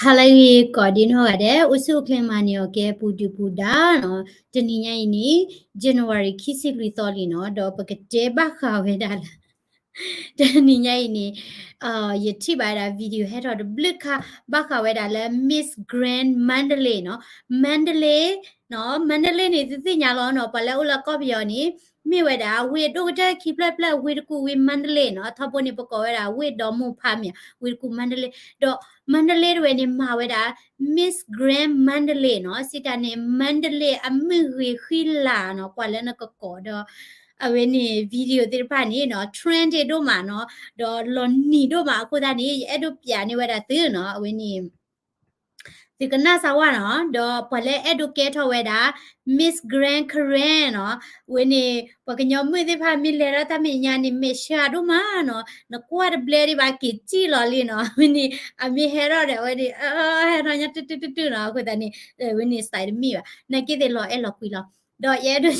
ဟါလၢအဂ့ၤ ကိးဒံနီၢ်ဂၤဒဲး အိၣ်ဆူၣ်အိၣ်ချ့မၤန့ၢ်အီၤကဲ ပူၤဒုၣ်ပူၤဒါနီၤ. တနံၤညါအံၤန့ၣ် January ခံဆံလွံၢ်သီလံနီၤ, ဒီးပကတဲဘၣ်ဃးဝဲဒၣ်လၢ တနံၤညါအံၤန့ၣ် ယထံၣ်ဘၣ်ဝဲဒၣ် video ဟဲထီၣ်တဘျုးခါ ဘၣ်ဃးဝဲဒၣ်လၢ Miss Grand Mandalay နီၤ, Mandalay နီၤ, Mandalay န့ၣ် သုသ့ၣ်ညါလီၤနီၤ, ပှၤလၢအိၣ်လၢကီၢ်ပယီၤန့ၣ် မ့ၢ်ဝဲဒၣ် ဝ့ၢ်ဒိၣ်ကတၢၢ်ခံဖျၢၣ်ဖျၢၣ် ဝ့ၢ်တကူၣ်ဝ့ၢ် Mandalay နီၤ, ထီဘိန့ၣ် ပကိးဝဲဒၣ် ဝ့ၢ်ဒီမါဖးမ့ၢ် ဝ့ၢ်တကူၣ် Mandalay, ဒီး Mandalay တဝဲန့ၣ် မၤဝဲဒၣ် Miss Grand Mandalay နီၤ, စံးတၢ်န့ၣ် Mandalay အမုၢ်ဂ့ၤဃံလၤနီၤ, ကွၢ်လၢနကကိးဒီး အဝဲန့ၣ် video သ့ၣ်တဖၣ်န့ၣ်နီၤ trendy ဒိၣ်မးနီၤ, ဒီးလီၤနံၤဒိၣ်မးအဃိသတးန့ၣ် ယအဲၣ်ဒိးပျးန့ၢ်ဝဲဒၣ်သုနီၤ, အဝဲန့ၣ် သုကနၣ်စၢ်ဝဲနီၤ, ဒီးပှၤလၢအဲၣ်ဒိးကဲထီၣ်ဝဲဒၣ် Miss Grand Karen နီၤ, အဝဲန့ၣ် ပှၤကညီမုၣ်သ့ၣ်တဖၣ်မ့ၢ်လဲၤထီၣ်တၢ်မဲာ်ညါန့ၣ် မဲာ်ဆှးဒိၣ်မးနီၤ, နကွၢ်တဘျဲဒံးဘၣ်က့ၤစံၣ်လီၤလံနီၤ, အဝဲန့ၣ် အမ့ၢ်ဟဲထီၣ်ဒီး အဝဲန့ၣ် ဟဲထီၣ်ညါတုၤတုၤတုၤတုၤနီၤ, အဃိသတးန့ၣ် အဝဲန့ၣ် စဲးတမံၤဘၣ်, နာ်က့သ့ၣ်လီၤအဲၣ်လီၤကွံလီၤ, ဒီးယအဲၣ်ဒိး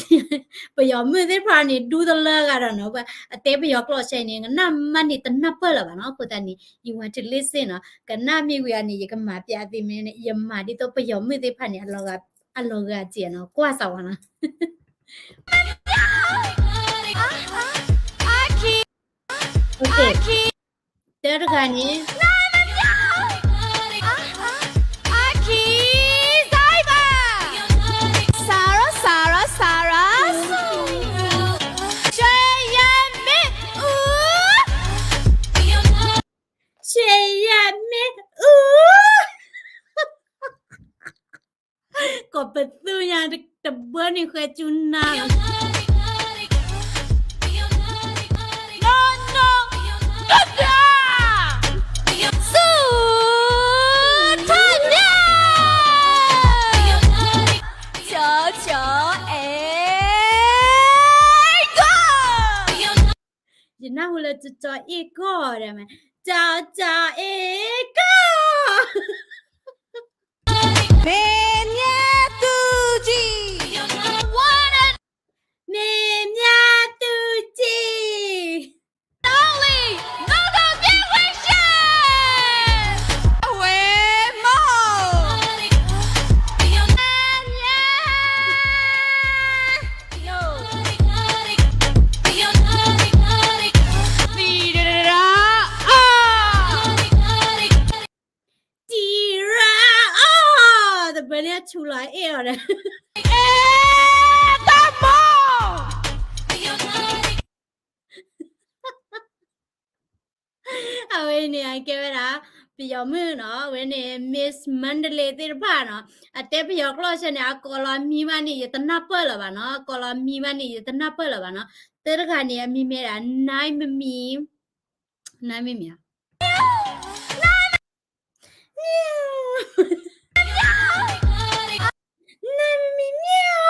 ပယီၤမုၣ်သ့ၣ်တဖၣ်န့ၣ် ဒူသလၢဂၤဒီးနီၤ, အတဲပယီၤကျိာ်စဲန့ၣ် ကနၣ်မးန့ၣ်တနၢ်ပၢၢ်လၢၤဘၣ်နီၤ, အဃိသတးန့ၣ် you want to listen နီၤ, ကနၣ်မ့ၢ်ဝံၤအန့ၣ် ယကမၤပျးသ့မ့ၢ်န့ၣ် ယမၤဒ်သိးပယီၤမုၣ်သ့ၣ်တဖၣ်န့ၣ် အလီၤဂာ်စဲးနီၤ, ကွၢ်စၢ်ဝဲနီၤ. တၢ်တဂၤန့ၣ် ကိးပသူညါ တဘၢန့ၣ်ဃဲကၠူနၤလီၤ. ယနၢ်ဟူလၢကၠီကၠီအ့ၣ်ကီၢ်ဒီးမး, ကၠီကၠီအ့ၣ်ကီၢ် မ့ၢ်မ့ၢ်သူကံၢ်, မ့ၢ်မ့ၢ်သူကံၢ်, အဝဲမီၢ် တံၤရၤအီၣ်, တဘျီန့ၣ်အဆူၣ်လီၤအ့ၣ်အီၤဒီး တၢ်မီၢ် အဝဲန့ၣ် အကဲဝဲဒၣ် ပယီၤမုၣ်နီၤ, အဝဲန့ၣ် Miss Mandalay သ့ၣ်တဖၣ်နီၤ, အတဲပယီၤကျိာ်စဲန့ၣ် အကိးလီၤအမံၤဘၣ်န့ၣ် ယတနၢ်ပၢၢ်လၢၤဘၣ်နီၤ, အကိးလီၤအမံၤဘၣ်န့ၣ် ယတနၢ်ပၢၢ်လၢၤဘၣ်နီၤ. တၢ်တဂၤန့ၣ် အမံၤမ့ၢ်ဒၣ် နါမံၤ, နါမံၤမ့ၢ်ဧါ နါမံၤမ့ၢ်ဧါ, နါမံၤမ့ၢ်ဧါ.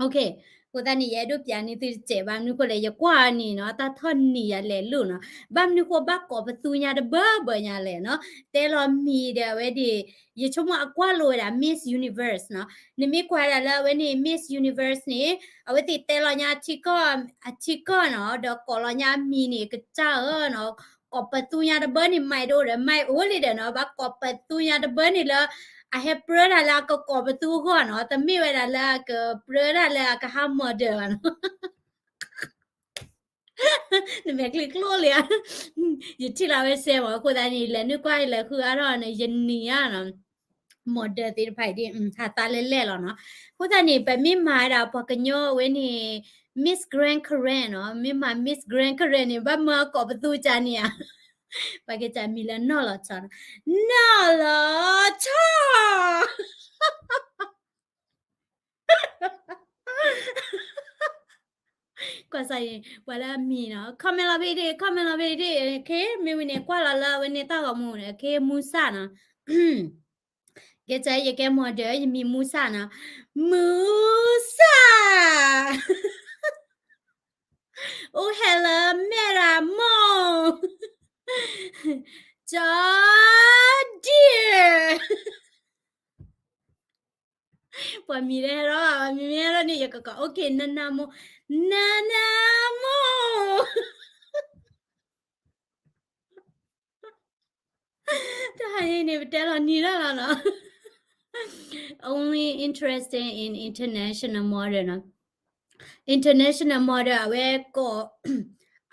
Okay, အဃိသတးန့ၣ် ယအဲၣ်ဒိးပျးန့ၢ်သုတစဲးဘၣ်မနုၤအဃိလဲၣ်, ယကွၢ်အီၤန့ၣ်နီၤ တၢ်ထီၣ်နံၤယၤလဲၤလိာ်နီၤ, ဘၣ်မနုၤဃိဘၣ်ကိးပသူညါတဘၢဘၢညါလဲၣ်နီၤ, တဲလီၤမံၤဒီးအဝဲဒၣ် ယဆိကမိၣ်အကွၢ်လိဝဲဒၣ် Miss Universe နီၤ, နမ့ၢ်ကွၢ်ဒၣ်လၢအဝဲန့ၣ် Miss Universe န့ၣ် အဝဲသ့ၣ်တဲလီၤညါအထံကီၢ်, အထံကီၢ်နီၤ, ဒီးကိးလီၤညါအမံၤန့ၣ် ကစၢ်ဧၢနီၤ, ကိးပသူညါတဘၢန့ၣ် မၤဒိၣ်ဒီး မၤအိၣ်လံဒီးနီၤ, ဘၣ်ကိးပသူညါတဘၢန့ၣ်လၢ အဟဲပြၢတၢ်လၢအကကိးပသူအဂီၢ်နီၤ, တမ့ၢ်ဝဲဒၣ်လၢအကပြၢတၢ်လၢအကဟး model ဘၣ်နီၤ. နမဲာ်ချံကျိလံဧါ, ယထံၣ်လီၤဝဲစဲမး, အဃိသတးန့ၣ် လဲၤနုာ်ကွၢ်လဲၤဃုအါထီၣ်န့ၣ် ယနံၤဧါနီၤ. model သ့ၣ်တဖၣ်အံၤဒ် ဟးသးလဲၣ်လဲၣ်လီၤနီၤ. အဃိသတးန့ၣ် ပမ့ၢ်မၤဝဲဒၣ်ပှၤကညီအဝဲန့ၣ် Miss Grand Karen နီၤ, မ့ၢ်မၤ Miss Grand Karen န့ၣ် ဘၣ်မၢကိးပသူကန့ၣ်ဧါ. ပှၤကစၢ်မံၤလၢနီၢ်လီၤဆီနီၤ, နီၢ်လီၤဆီ. ကွၢ်စၢ်အံၤ ပှၤလၢအမံၤနီၤ comment လီၤဖဲဒ့ၣ် comment လီၤဖဲဒ့ၣ်, ခဲမ့ၢ်ဝံၤန့ၣ် ကွၢ်လီၤလၢအဝဲန့ၣ်တၢ်ဂီၤမူန့ၣ် ခဲမူစၢ်နီၤ. ကဲစၢ်ယကဲ model ယမံၤမူစၢ်နီၤ, မူစၢ် အိၣ်ဟဲလၢမဲာ်ရမိၢ် ကၠီဒံၣ် ပှၤမံၤလၢဟဲထီၣ် ပှၤမံၤမ့ၢ်ဟဲထီၣ်န့ၣ် ယကကိး okay နနမိၢ် နနမိၢ် တၢ်ဟးန့ၣ် ပတဲလီၤနံၤတၢ်လီၤနီၤ. Only interested in international model နီၤ. International model အဝဲကိး,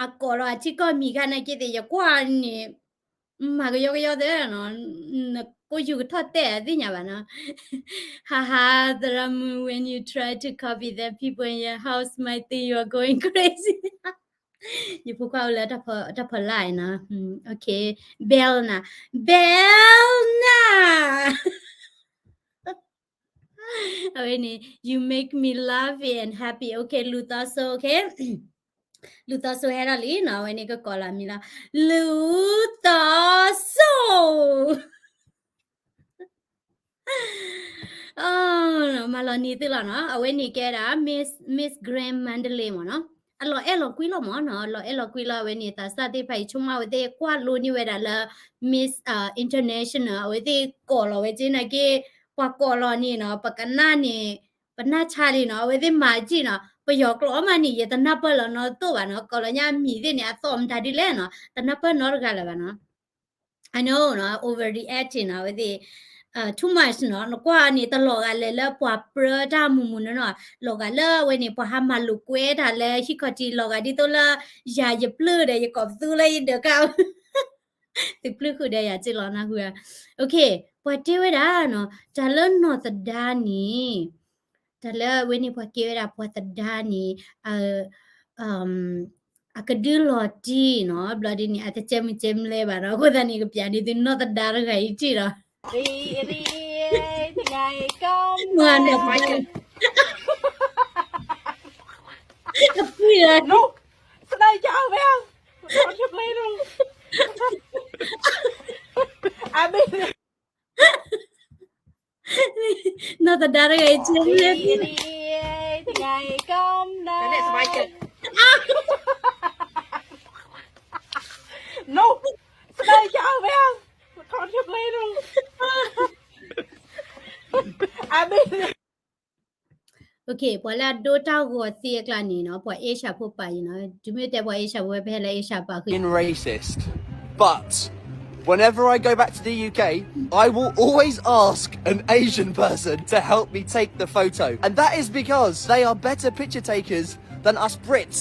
အကိးလီၤအထံကီၢ်မံၤခါနာ်က့သ့ၣ် ယကွၢ်န့ၣ် မၤကယီကယီသ့နီၤ, နကိးယူၤကထီၣ်တဲာ်အသ့ၣ်ညါဘၣ်နီၤ. ဟါဟါ သရၣ်မုၣ် when you try to copy them, people in your house might think you are going crazy. ယဖိခွါအိၣ်လၢတၢ်ဖီလာ်နီၤ. Okay, Bell နၤ, Bell နၤ အဝဲန့ၣ် you make me laugh and happy. Okay, လူသီစိ okay, လူသီစိဟဲထီၣ်လံနီၤ. အဝဲန့ၣ်ကကိးလီၤမံၤလီၤ, လူသီစိ. မၤလီၤနံၤသုလီၤနီၤ. အဝဲန့ၣ်ကဲဒၣ် Miss, Miss Grand Mandalay မ့ၢ်နီၤ. အလီၤအဲၣ်လီၤကွံလီၤမ့ၢ်နီၤ, အလီၤအဲၣ်လီၤကွံလီၤ. အဝဲန့ၣ်သးစၢ်သ့ၣ်တဖၣ်အံၤ ဆိကမိၣ်ဝဲသ့ၣ်ကွၢ်လိန့ၢ်ဝဲဒၣ်လၢ Miss International အဝဲသ့ၣ်ကိးလီၤဝဲက့နာ်က့, ပှၤကိးလီၤန့ၣ်နီၤ ပကနၣ်န့ၣ် ပနၢ်ဆါလံနီၤ. အဝဲသ့ၣ်မၤက့နီၤ ပယီၤကျိာ်မးန့ၣ် ယတနၢ်ပၢၢ်လီၤနီတသိၣ်ဘၣ်နီၤ. ကိးလီၤညါအမံၤသ့ၣ်န့ၣ် အသီၣ်မတၤဒ်လဲၣ်နီၤ တနၢ်ပၢၢ်နီတဂၤလၢၤဘၣ်နီၤ. I know နီၤ overreacting နီၤ အဝဲသ့ၣ် too much နီၤ. နကွၢ်န့ၣ် တလီၤဂာ်လဲၤလၢပှၤပြၢတၢ်မုာ်မုာ်နီၤနီၤ, လီၤဂာ်လၢအဝဲန့ၣ် ပှၤဟးမၤလိာ်ကွဲတၢ်လၢဟံၣ်ခီၣ်ထံး, လီၤဂာ်ဒ်သိးလၢ ယၤယပျုၢ်ဒီး ယကိးပသူလၢယဒၢးကါ သုပျုၢ်ဃုာ်ဒီးယၤက့လီၤနၢ်ဟူဧါ. Okay, ပှၤတဲဝဲဒၣ်နီၤ တၢ်လၢနီၢ်သဒါန့ၣ်, တၢ်လၢအဝဲန့ၣ် ပှၤကဲဝဲဒၣ်ပှၤသဒါန့ၣ် အကဒုးလီၤတံၢ်နီၤ, ဘျီဒ်န့ၣ် အတကဲမုၢ်ကဲမလဲဘၣ်နီၤ. အဃိသတးန့ၣ် ကပျးန့ၢ်သုနီၢ်သဒါတဂၤအံၤထံၣ်လီၤ. မၤနီၢ်သဒါ, ကပှံၢ်လီၤ. I mean, နီၢ်သဒါတဂၤအံၤ ကဲမုၢ်လဲ No, သဒါယအဝဲ, ထီၣ်ထီၣ်ပျဲၢ်နီၤ, I mean, Okay, ပှၤလၢအဒိတၢ်ဂီၤသ့အကျါန့ၣ်နီၤ, ပှၤအ့ၡၢၣ်ဖိပာ်အံၤနီၤ, တုၤမ့ၢ်တဲပှၤအ့ၡၢၣ်ဖိဝဲ ဖဲလၢအ့ၡၢၣ်ပာ်ဃုာ် racist, but whenever I go back to the U K, I will always ask an Asian person to help me take the photo. And that is because they are better picture takers than us Brits.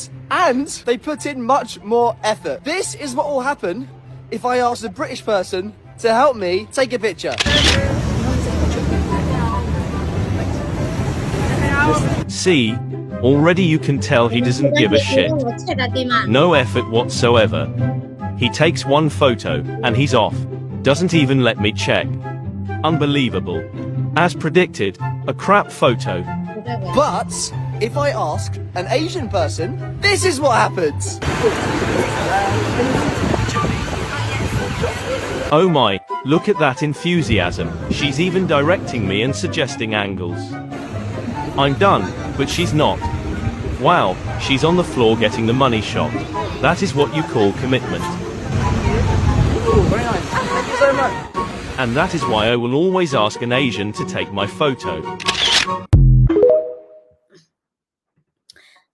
And they put in much more effort. This is what will happen if I ask a British person to help me take a picture. See, already you can tell he doesn't give a shit. No effort whatsoever. He takes one photo, and he's off. Doesn't even let me check. Unbelievable. As predicted, a crap photo. But if I ask an Asian person, this is what happens. Oh my, look at that enthusiasm. She's even directing me and suggesting angles. I'm done, but she's not. Wow, she's on the floor getting the money shot. That is what you call commitment. Ooh, very nice. Thank you so much. And that is why I will always ask an Asian to take my photo.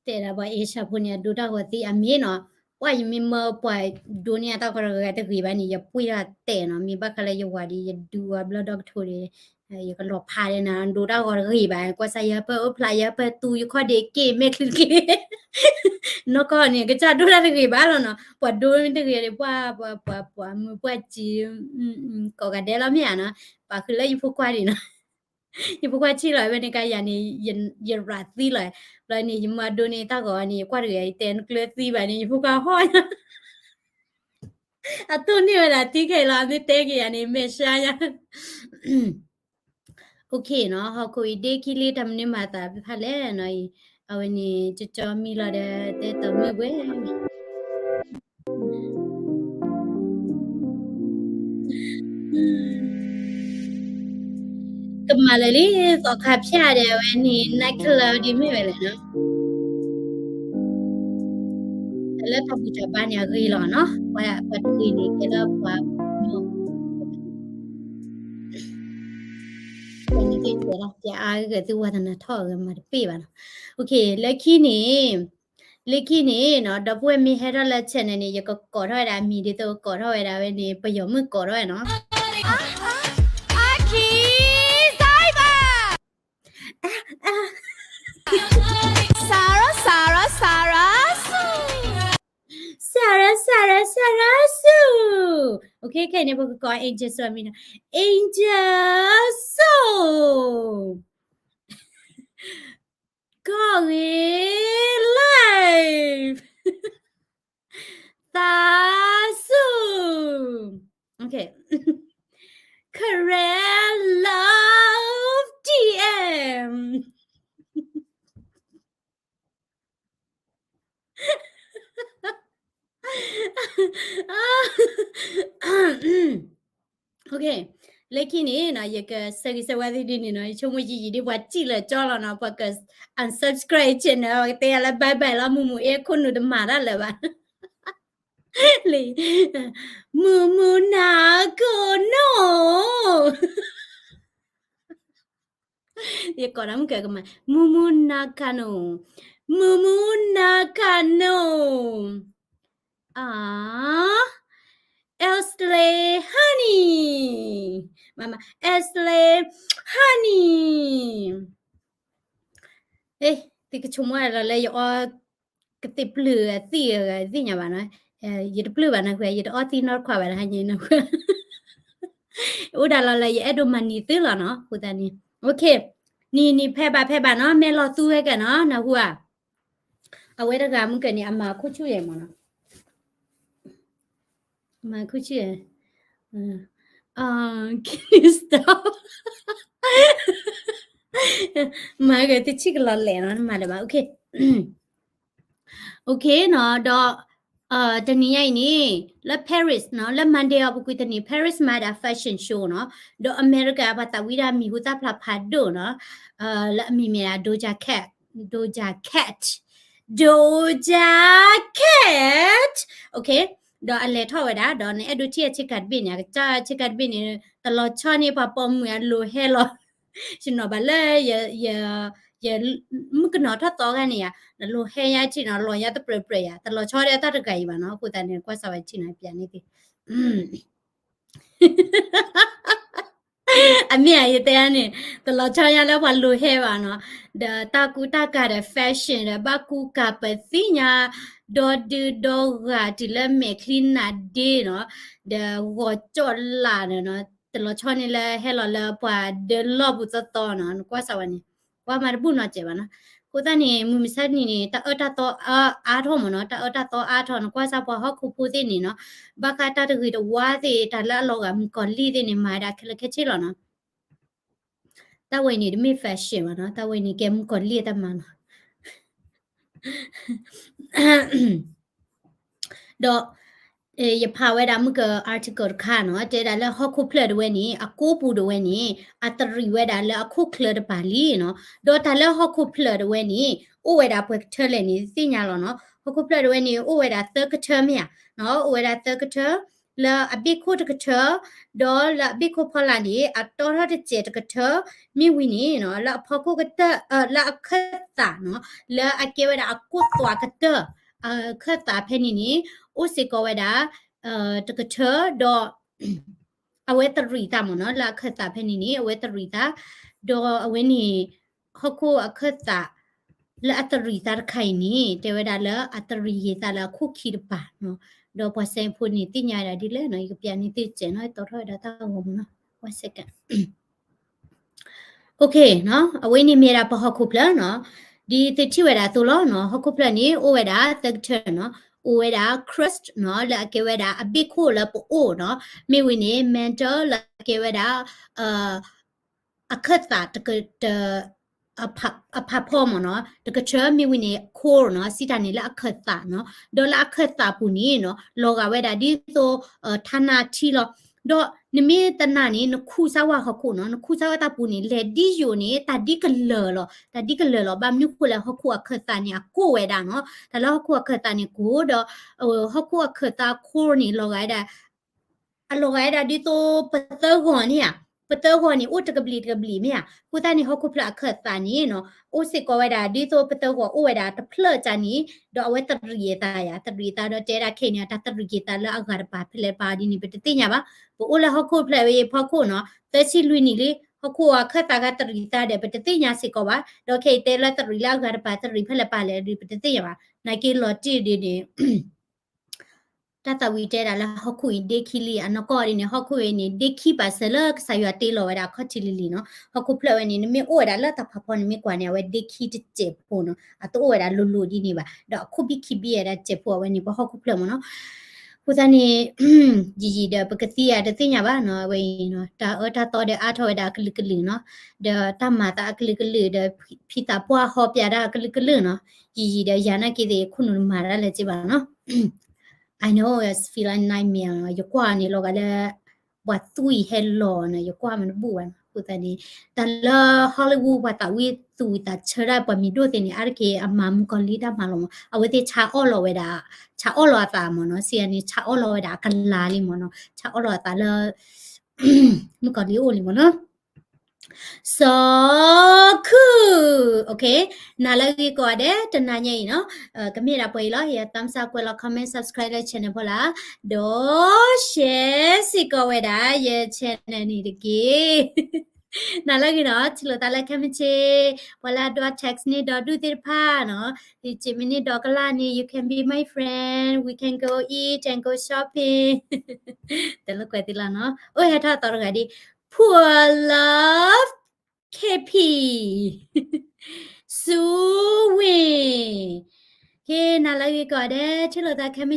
တဲဒၣ်ပှၤအ့ၡၢၣ်ဖိန့ၣ် အဒိတၢ်ဂီၤသ့အမ့ၢ်နီၤ, ပှၤယမ့ၢ်မၢပှၤဒိန့ၢ်အတၢ်ဂီၤတဂၤတဂ့ၤဘၣ်န့ၣ် ယပှ့ၤထီၣ်တဲာ်နီၤ, မ့ၢ်ဘၣ်ဃးလၢယဝၤဒီး ယဒုးအီၤဘျီဒီကထိန့ၣ် ယကလီၤဖးဒဲနၤ ဒိတၢ်ဂီၤတဂ့ၤဘၣ်, ကွၢ်စၢ်ယဟၢဖၢၣ်အိၣ်ဖျါ ယဟၢဖၢၣ်သူ ယခီၣ်ဒ့က့ၤ မဲာ်ချံတက့ၤ နီၢ်ကီၢ်န့ၣ် ကစၢ်ဒိတၢ်တဂ့ၤဘၣ်လီၤနီၤ, ပှၤဒိတဂ့ၤဒီး ပှၤ ပှၤ ပှၤမုာ်ပှၤစံး ကိးဂၤဒဲးလီၤမ့ၢ်ဧါနီၤ, ပာ်ဃုာ်လၢယဖိခွါဒံးနီၤ, ယဖိခွါထံၣ်လီၤဝဲန့ၣ်ကယၤန့ၣ် ယရးသံလီၤ, ဘျီန့ၣ် ယမၤဒိန့ၢ်တၢ်ဂီၤန့ၣ် ယကွၢ်တဂ့ၤ ယတဲနကျၢၤသံဘၣ်န့ၣ် ယဖိခွါဟီၣ်ညါ အတိၢ်န့ၢ်ဝဲဒၣ်ထံခဲအံၤလီၤ, အမ့ၢ်တဲက့ၤယၤန့ၣ် မဲာ်ဆှါညါ Okay နီၤ, ဟီၣ်ခိၣ်အံၤဒ့ခံလံ တၢ်မနုၤမၤသးဖးလဲၣ်နီၤအံၤ, အဝဲန့ၣ် ကၠီကၠီမံလီၤဒီး တဲတီၤမုၢ်ဝဲ ကမၤလၢာ်လံ သီခါဖၠၣ်ဒီး အဝဲန့ၣ် night club ဒ်မ့ၢ်ဝဲလဲၣ်နီၤ, တၢ်လၢတၢ်ဘူၣ်တၢ်ဘါန့ၣ် အဂ့ၤလီၤနီၤ, ပှၤတဂ့ၤန့ၣ် ကဲလၢပှၤ ပှၤန့ၣ်ကဲလီၤ ပှၤအါဂၤသုဝါသနာထီၣ်အဂၤမၤတပ့ၢ်ဘၣ်နီၤ, Okay လၢခံန့ၣ် လၢခံန့ၣ်နီၤ ဒီပုၢ်ဝဲၢ်မ့ၢ်ဟဲထီၣ်လၢ channel န့ၣ် ယကကိးထီၣ်ဝဲဒၣ်အမံၤဒ်သိးကိးထီၣ်ဝဲဒၣ်ဝဲန့ၣ် ပယီၤမုၣ်ကိးထီၣ်ဝဲနီၤ. အါခံ စါဘၣ် စါရၣ် စါရၣ် စါရၣ် စူ စါရၣ် စါရၣ် စါရၣ် စူ Okay, ခဲအံၤန့ၣ် ပကကိး Angel စိအမံၤနီၤ Angel စိ ကီၢ်ဂ့ၤ live သးစူၤ Okay, Karen Love DM. Okay, လၢခံန့ၣ်နီၤ ယကဆၢဂ့ၤဆၢဝါသုဒ်န့ၣ်နီၤ ယဆိကမိၣ်ယံာ်ယံာ်ဒ်ပှၤစံၣ်လၢာ်ကၠီလီၤနီၤ ပှၤက unsubscribe channel ပှၤကတဲယၤလၢ bye bye လီၤ မုၢ်မုၢ်အဲၣ်ခိၣ်နူာ်တမၤတၢ်လၢၤဘၣ် လံ မုၢ်မုၢ်နၤကိးနီၢ် ယကိးဒၣ်မုၢ်ကဲကမၤ မုၢ်မုၢ်နၤကနိၣ် မုၢ်မုၢ်နၤကနိၣ် အါ Ashley Honey မမ Ashley Honey သုကဆိကမိၣ်လီၤလၢယအီ ကသ့ၣ်ပျုၢ်အသံၣ်အဂၤသ့ၣ်ညါဘၣ်နီၤ ယတပျုၢ်ဘၣ်နီၤ ယတအီသံနီတခွးဘၣ် တဟါညါနီၤ အိၣ်ဒၣ်လီၤလၢယအဲၣ်ဒိးမၤနံၤသုလီၤနီၤ အဃိသတးန့ၣ် Okay, နံၤနံၤဖဲဘၣ်ဖဲဘၣ်နီၤ မဲာ်လီၤသူဝဲကဲနီၤ နၢ်ဟူဧါ အဝဲတဂၤမုၢ်ကဲန့ၣ် အမၤခိၣ်ဆူၣ်ယဲၢ်မးနီၤ မၤခိၣ်ဆူၣ်ယဲၢ် Can you stop မၤဂ့ၤတဆံကလီၤလဲၣ်နီၤ မၤလၢၤဘၣ် Okay, Okay နီၤ ဒီး တနံၤညါအံၤန့ၣ် လၢ Paris နီၤ လၢ Monday အီၤပူၤကွံာ်တနံၤ Paris မၤဒၣ် fashion show နီၤ ဒီးအမဲရကၤပှၤသးဝံၣ်ဒၣ် မံၤဟူသၣ်ဖျါဖးဒိၣ်နီၤ လၢအမံၤမ့ၢ်ဒၣ် Doja Cat, Doja Cat, Doja Cat, Okay, ဒီးအလဲၤထီၣ်ဝဲဒၣ် ဒီးနအဲၣ်ဒိးထံၣ်အဆ့ကၤတဘ့ၣ်န့ၣ် အကစၢ်ဆ့ကၤတဘ့ၣ်န့ၣ် တလီၤဆီန့ၣ် ပှၤပိာ်မုၣ်အလိၤဟဲလီၤ ယနီၤဘၣ်လၢ ယ မုၣ်ကနီၤထီၣ်သီဂၤန့ၣ်ယါ နလိၤဟဲယါထံၣ်နီၤ လီၤယါတပြဲးပြဲးယါ တလီၤဆီဒီးတၢ်တဂၤအံၤဘၣ်နီၤ အဃိသတးန့ၣ် ကွၢ်စၢ်ဝဲထံၣ်နီၤ ပျးန့ၣ်သ့ၣ် အမ့ၢ်ဧါ ယတဲန့ၣ် တလီၤဆီယါလၢပှၤလိၤဟဲဘၣ်နီၤ ဒီးတၢ်ကူတၢ်ကၤဒီး fashion ဒီးဘၣ်ကူကၤပသ့ၣ်ညါ ဒီဒုဒီဂၤတုၤလၢမဲာ်ချံနါဒ့နီၤ ဒီးဂီၤကၠီၣ်လၢ်န့ၣ်နီၤ တလီၤဆီန့ၣ်လၢဟဲလီၤလၢပှၤဒၢလီၢ်ပူၤသီသီနီၤ နကွၢ်စၢ်ဝဲန့ၣ် ကွၢ်မၤတဘူၣ်နီၤစဲးဘၣ်နီၤ အဃိသတးန့ၣ် မုၢ်မဆါတနံၤန့ၣ် တၢ်အၢတၢ်သီအါထီၣ်မးနီၤ တၢ်အၢတၢ်သီအါထီၣ် နကွၢ်စၢ်ပှၤဟီၣ်ခိၣ်ဖိသ့ၣ်န့ၣ်နီၤ ဘၣ်ဃးတၢ်တဂ့ၤတဝါသ့ၣ် တၢ်လၢအလီၤဂာ်မုၣ်ကီၤလံၢ်သ့ၣ်န့ၣ် မၤဝဲဒၣ်ခဲလၢာ်ခဲဆ့လီၤနီၤ တၢ်ဝဲအံၤန့ၣ် တမ့ၢ် fashion ဘၣ်နီၤ တၢ်ဝဲအံၤန့ၣ် ကဲမုၣ်ကီၤလံၢ်အတၢ်မၤနီၤ ဒီး ယဖးဝဲဒၣ်မုၢ်က article တခါနီၤ တဲဒၣ်လၢဟီၣ်ခိၣ်ဖျၢၣ်တဝဲန့ၣ် အကိပူၤတဝဲန့ၣ် အတရံးဝဲဒၣ်လၢအခိၣ်ချၢတပၤလံနီၤ ဒီးတၢ်လၢဟီၣ်ခိၣ်ဖျၢၣ်တဝဲန့ၣ် အိၣ်ဝဲဒၣ်ပှဲၤကထၢလဲၣ်န့ၣ် သ့ၣ်ညါလီၤနီၤ ဟီၣ်ခိၣ်ဖျၢၣ်တဝဲန့ၣ် အိၣ်ဝဲဒၣ်သၢကထၢမ့ၢ်ဧါ အိၣ်ဝဲဒၣ်သၢကထၢ လၢအဘ့ၣ်ခိၣ်တကထၢ ဒီးလၢအဘ့ၣ်ခိၣ်ဖီလာ်န့ၣ် အတီထီၣ်တစဲးတကထၢ မ့ၢ်ဝံၤန့ၣ်နီၤ လၢအဖီခိၣ်ကတၢၢ် လၢအခၢၣ်သးနီၤ လၢအကဲဝဲဒၣ်အကိၣ်သွးကတၢၢ် အခၢၣ်သးဖဲန့ၣ်န့ၣ် အိၣ်စ့ၢ်ကီးဝဲဒၣ် တကထၢ ဒီး အဝဲတရံးသးမ့ၢ်နီၤ လၢအခၢၣ်သးဖဲန့ၣ်န့ၣ် အဝဲတရံးသး ဒီးအဝဲန့ၣ် ဟီၣ်ခိၣ်အခၢၣ်သး လၢအတရံးသးတခါအံၤန့ၣ် တဲဝဲဒၣ်လၢအတရံးယံာ်သးလၢအခိၣ်ခံတပၤနီၤ ဒီးပှၤစဲဖိန့ၣ် သ့ၣ်ညါဝဲဒၣ်ဒ်လဲၣ်နီၤ ယကပျးန့ၢ်သုစဲးနီၤ တီထီၣ်ဝဲဒၣ်တၢ်ဂီၤမ့ၢ်နီၤ one second Okay နီၤ အဝဲန့ၣ်မ့ၢ်ဒၣ်ပဟီၣ်ခိၣ်ဖျၢၣ်နီၤ ဒ်သုထံၣ်ဝဲဒၣ်အသိးလီၤနီၤ ဟီၣ်ခိၣ်ဖျၢၣ်န့ၣ် အိၣ်ဝဲဒၣ်သၢကထၢနီၤ အိၣ်ဝဲဒၣ် crust နီၤ လၢအကဲဝဲဒၣ်အဘ့ၣ်ခိၣ်လၢပအိၣ်နီၤ မ့ၢ်ဝံၤန့ၣ် mantle လၢအကဲဝဲဒၣ် အခၢၣ်သးတက အဖးဖီမ့ၢ်နီၤ တကထၢ မ့ၢ်ဝံၤန့ၣ် core နီၤ စံးတၢ်န့ၣ်လၢအခၢၣ်သးနီၤ ဒီးလၢအခၢၣ်သးပူၤန့ၣ်နီၤ လီၤဂာ်ဝဲဒၣ်ဒ်သိး ထါနါထံလီၤ ဒီးနမ့ၢ်တနာ်န့ၣ် နခူၣ်စၢ်ဝဲဟီၣ်ခိၣ်နီၤ နခူၣ်စၢ်ဝဲတၢ်ပူၤန့ၣ် လဲၤဒ်ယိာ်န့ၣ် တၢ်ဒ်ကလၢာ်လီၤ တၢ်ဒ်ကလၢာ်လီၤ ဘၣ်မနုၤဃိလဲၣ် ဟီၣ်ခိၣ်အခၢၣ်သးန့ၣ် အကိၢ်ဝဲဒၣ်နီၤ တၢ်လၢဟီၣ်ခိၣ်အခၢၣ်သးန့ၣ်ကိၢ်ဒီး ဟီၣ်ခိၣ်အခၢၣ်သး core န့ၣ် လီၤဂာ်ဝဲဒၣ် အလီၤဂာ်ဝဲဒၣ်ဒ်သိးပသၢဂီၤန့ၣ်ဧါ ပသၢဂီၤန့ၣ် အိၣ်တကဘျံးတကဘျံးမ့ၢ်ဧါ. အဃိသတးန့ၣ် ဟီၣ်ခိၣ်ဖျၢၣ်အခၢၣ်သးန့ၣ်နီၤ အိၣ်စ့ၢ်ကီးဝဲဒၣ် ဒ်သိးပသၢဂီၤအိၣ်ဝဲဒၣ်တဖျၢၣ်ကန့ၣ် ဒီးအဝဲတရံးအသးယၤ တရံးအသးဒီးတဲဒၣ်ခဲအံၤန့ၣ် တၢ်တရံးက့ၤသးလၢအဂၤတပၤဖဲလဲၣ်တပၤဒ်န့ၣ် ပတသ့ၣ်ညါဘၣ်. ပအိၣ်လၢဟီၣ်ခိၣ်ဖျၢၣ်ဝဲအံၤဖီခိၣ်နီၤ သၢဆံလွံၢ်နံၣ်လံ ဟီၣ်ခိၣ်အခၢၣ်သးဂၤတရံးသးဒီး ပတသ့ၣ်ညါစ့ၢ်ကီးဘၣ်. ဒီးခဲအံၤတဲလၢတရံးလၢအဂၤတပၤ တရံးဖဲလဲၣ်တပၤလဲၣ်ဒီး ပတသ့ၣ်ညါဘၣ်. နာ်က့လီၤတံၢ်ဒ်န့ၣ် တၢ်သးဝံၣ်တဲဒၣ်လၢဟီၣ်ခိၣ်အံၤဒ့ခံလံ အနီၢ်ကီၢ်ဒ်န့ၣ် ဟီၣ်ခိၣ်အံၤန့ၣ် ဒ့ခံဘၣ်စၢၤလၢကစၢ်ယွၤတ့လီၤဝဲဒၣ်အခီၣ်ထံးလံၤလံၤနီၤ. ဟီၣ်ခိၣ်ဖျၢၣ်ဝဲန့ၣ် နမ့ၢ်အိၣ်ဝဲဒၣ်လၢတၢ်ဖးဖီန့ၣ် မ့ၢ်ကွၢ်န့ၣ် အဝဲဒ့ခံတစဲးဖိနီၤ အတအိၣ်ဝဲဒၣ်လိၤလိၤဒ်န့ၣ်ဘၣ် ဒီးအခိၣ်ဘံၣ်ခံဘံၣ်ဝဲဒၣ်တစဲးဖိ အဝဲန့ၣ် ပှၤဟီၣ်ခိၣ်ဖျၢၣ်မ့ၢ်နီၤ. အဃိသတးန့ၣ် ယံာ်ယံာ်ဒီးပကသံအတသ့ၣ်ညါဘၣ်နီၤ အဝဲအံၤနီၤ တၢ်အၢတၢ်သီဒီးအါထီၣ်ဝဲဒၣ်အကလုာ်ကလုာ်နီၤ ဒီးတၢ်မၤသးအကလုာ်ကလုာ်ဒီး ဖံသးပှၢ်ဟီပျးတၢ်အကလုာ်ကလုာ်နီၤ. ယံာ်ယံာ်ဒီးယၤနာ်က့သ့ၣ် ခိၣ်နူာ်တမၤတၢ်လၢၤက့ဘၣ်နီၤ. I know it's feel like nightmare နီၤ ယကွၢ်န့ၣ်လီၤဂာ်လၢ ပှၤသူၣ်အံၤဟဲလီၤနီၤ ယကွၢ်မ့ၢ်တဘူၣ်ဘၣ်နီၤ. အဃိသတးန့ၣ် တၢ်လၢ Hollywood ပှၤသးဝံၣ်သူၣ်ဝံၣ်သးဆၢတၢ်ပှၤမံၤဒိၣ်သ့ၣ်န့ၣ် အါတက့ၢ်အမၤမုၣ်ကီၤလံၢ်တၢ်မၤလီၤမး အဝဲသ့ၣ်ဆါအီၣ်လီၤဝဲဒၣ် ဆါအီၣ်လီၤအသးမ့ၢ်နီၤ စံးယၤန့ၣ် ဆါအီၣ်လီၤဝဲဒၣ်အကလၤလံမ့ၢ်နီၤ ဆါအီၣ်လီၤအသးလၢ မုၣ်ကီၤလံၢ်အိၣ်လံမ့ၢ်နီၤ. စီၤခုၣ် okay နၤလၢအဂ့ၤကိးဂၤဒဲး တနၤညါအံၤနီၤ ကမ့ၢ်ဒၣ်ပှဲၤအံၤလီၤ ဟ့ၣ်ယၤ thumbs up ကွဲးလီၤ comment subscribe လၢ channel ဖိလၢ ဒီး share စ့ၢ်ကီးဝဲဒၣ် ယ channel န့ၣ်တက့ၢ်. နၤလၢအဂ့ၤနီၤ ထံၣ်လိာ်သးလၢခဲမုၢ်ဆ့ၣ် ပှၤလၢအဒိ text န့ၢ်ဒီးဒူၣ်သ့ၣ်တဖၣ်နီၤ ယစံးမ့ၢ်န့ၢ်ဒီးကလၢ်န့ၣ် you can be my friend, we can go eat and go shopping တလိၣ်ကွဲးသ့လီၤနီၤ အိၣ်ဟဲထီၣ်သီတဂၤဒ် Poor Love KP စူဝ့ၣ် က့ၤနၤလၢအဂ့ၤကိးဂၤဒဲး ထံၣ်လိာ်သးခဲမုၢ်ဆ့ၣ်